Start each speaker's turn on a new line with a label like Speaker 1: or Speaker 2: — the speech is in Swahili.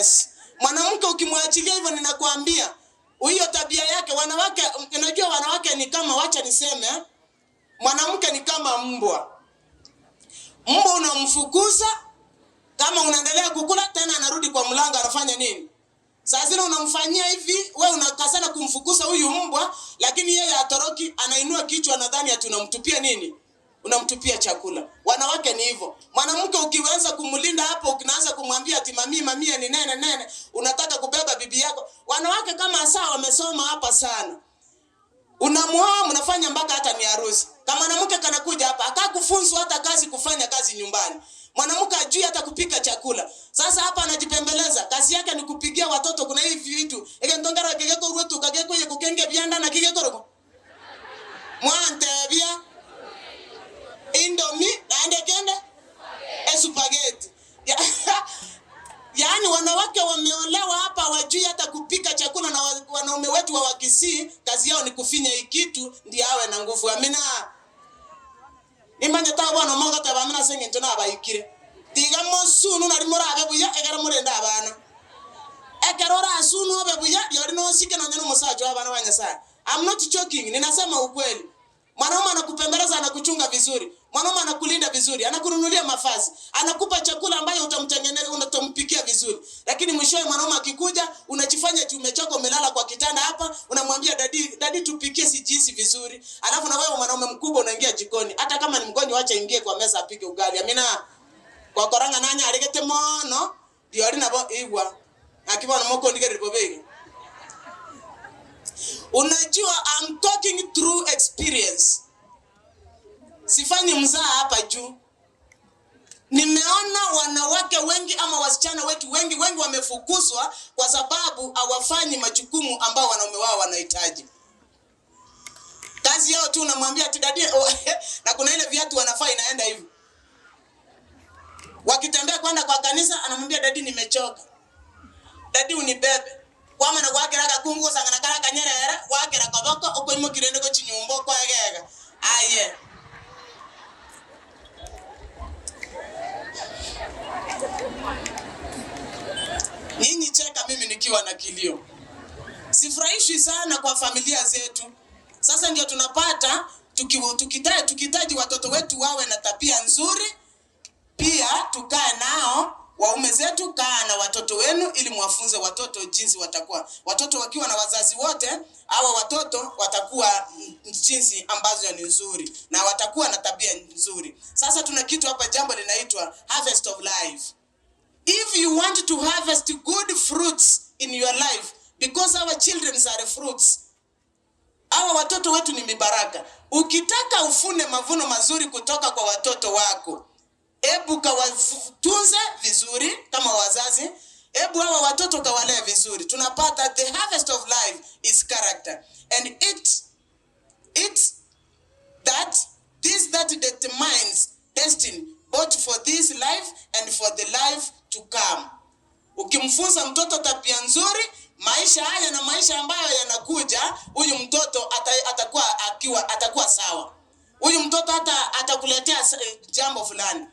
Speaker 1: Yes. Mwanamke ukimwachilia hivyo, ninakwambia hiyo tabia yake. Wanawake, unajua wanawake ni kama, wacha niseme, mwanamke ni kama mbwa. Mbwa unamfukuza, kama unaendelea kukula tena anarudi kwa mlango, anafanya nini? Saa zile unamfanyia hivi, we unakasana kumfukuza huyu mbwa, lakini yeye atoroki, anainua kichwa, nadhani ati unamtupia nini? Unamtupia chakula. Wanawake ni hivyo. Mwanamke ukiweza kumlinda hapo, unaanza kumwambia ati mami mami ni nene nene, unataka kubeba bibi yako. Wanawake kama saa wamesoma hapa sana. Unamuoa, mnafanya mpaka hata ni harusi. Kama mwanamke kanakuja hapa, akakufunzwa hata kazi kufanya kazi nyumbani. Mwanamke ajui hata kupika chakula. Sasa hapa anajipembeleza. Kazi yake ni kupigia watoto, kuna hivi vitu. Eke ndongera kegeko rutu kageko ye kukenge bianda na kigekoro. Mwantebia Indomie naende kende spaghetti. Yaani wanawake wameolewa hapa wajui hata kupika chakula, na wanaume wetu wa Wakisii kazi yao ni kufinya hii kitu ndio awe na nguvu. Amina. Nimanye ta bwana monga ta bamina senge ntona abayikire. Tiga mosunu nari murabe buya egera murenda abana. Ekero rasunu obe buya yori no sike nonya no musacho abana wa Nyasaye. I'm not joking, ninasema ukweli. Mwanaume anakupembeleza, anakuchunga vizuri. Mwanaume anakulinda vizuri, anakununulia mavazi, anakupa chakula ambayo utamtengeneza, utampikia vizuri. Lakini mwishowe mwanaume akikuja, unajifanya ati umechoka, umelala kwa kitanda hapa, unamwambia dadi, dadi tupikie sijisi vizuri. Alafu na wewe mwanaume mkubwa unaingia jikoni. Hata kama ni mgonjwa acha ingie kwa meza apike ugali. Amina. Kwa koranga nanya aregete mono, diori nabo igwa. Akibona moko ndigere bobege. Unajua, I'm talking through experience. Sifanyi mzaa hapa juu. Nimeona wanawake wengi ama wasichana wetu wengi wengi wamefukuzwa kwa sababu hawafanyi majukumu ambao wanaume wao wanahitaji. Kazi yao tu unamwambia ati dadi, na kuna ile viatu wanafaa inaenda hivi. Wakitembea kwenda kwa kanisa anamwambia dadi, nimechoka. Dadi unibebe. Kwamana gwakera gakungu gosangana kara kanyerere gwakera koboko okoimokire ndiko chinyumba okoegega aye. Nyinyi cheka, mimi nikiwa na kilio. Sifurahishwi sana kwa familia zetu. Sasa ndio tunapata tukitaji watoto wetu wawe na tabia nzuri, pia tukae nao waume zetu, kaa na watoto wenu ili mwafunze watoto jinsi watakuwa. Watoto wakiwa na wazazi wote, hawa watoto watakuwa jinsi ambazo ni nzuri na watakuwa na tabia nzuri. Sasa tuna kitu hapa, jambo linaitwa harvest of life. If you want to harvest good fruits in your life, because our children are fruits. Hawa watoto wetu ni mibaraka. Ukitaka ufune mavuno mazuri kutoka kwa watoto wako, hebu kawatunze vizuri kama wazazi, hebu hawa watoto kawalee vizuri. Tunapata the harvest of life is character, and it that this that determines destiny both for this life and for the life to come. Ukimfunza mtoto tabia nzuri, maisha haya na maisha ambayo yanakuja, huyu mtoto atakuwa akiwa atakuwa sawa. Huyu mtoto hata atakuletea jambo fulani.